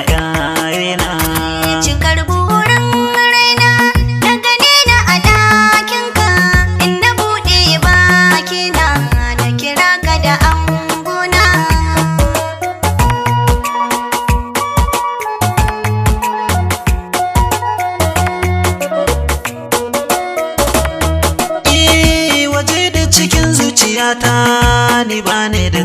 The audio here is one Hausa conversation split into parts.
'ya'yana. Cikar burin raina na gane na a ɗakinka, in na buɗe bakina na kira ka da angona. Eh, waje da cikin zuciyata ni bani da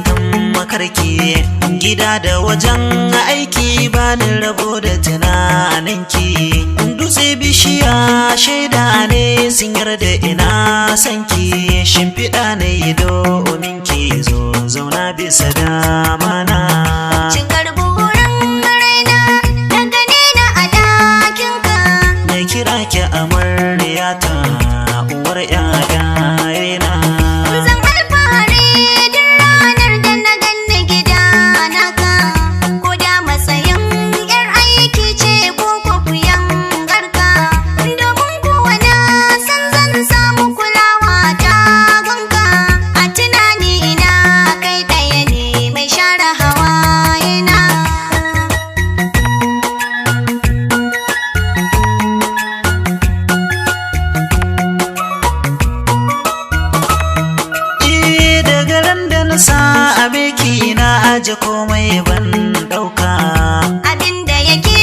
makarki, gida da wajen aiki bani rabo da tunaninki. Dutse bishiya shaida ne sun yarda ina sanki, shimfiɗa ne yi domin ki zo zauna bisa damana. Cikar burin raina na gane na a ɗakinka. Na kira ki amaryata, uwar 'ya'yana. Zan alfahari duk ranar da na ganni gida naka, ko da matsayin 'yar aiki ce ko kuyan garka. Domin kuwa na san zan samu kulawa ta gunka, a tunani ina kai ɗaya ne mai share hawayena. Eh, daga ran da na sa a beki na aje komai ban dauka. Abinda yake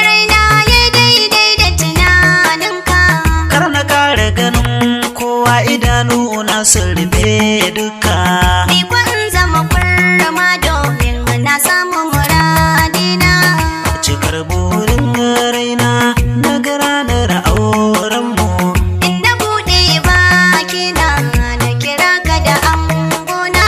raina ya daidai da tunaninka. Kar na kara ganin kowa, idanu na sun rufe duka. Ni kwa in zama kurma domin na samu muradina. Cikar burin raina na ga ranar auren mu. In na buɗe bakina na kira ka da angona.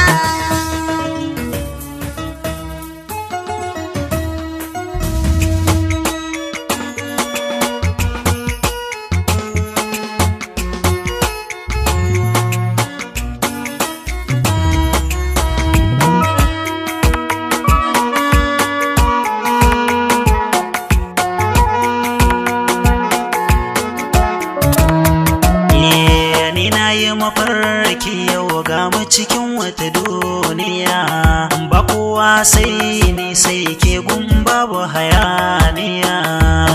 Eh, ni na yi mafarki yau ga mu cikin wata duniya, ba kowa sai ni sai ke gun, babu hayaniya.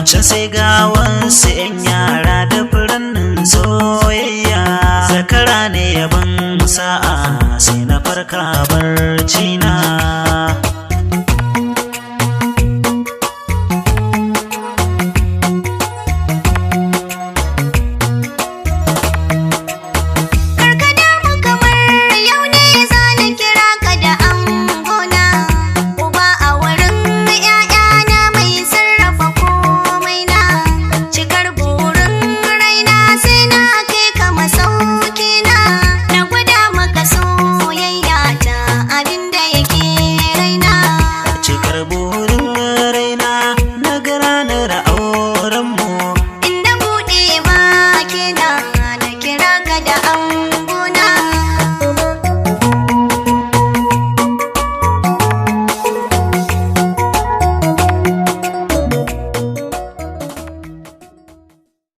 Can sai ga wasu 'yan yara da furannin soyayya, zakara ne yaban sa'a sai na farka barci na.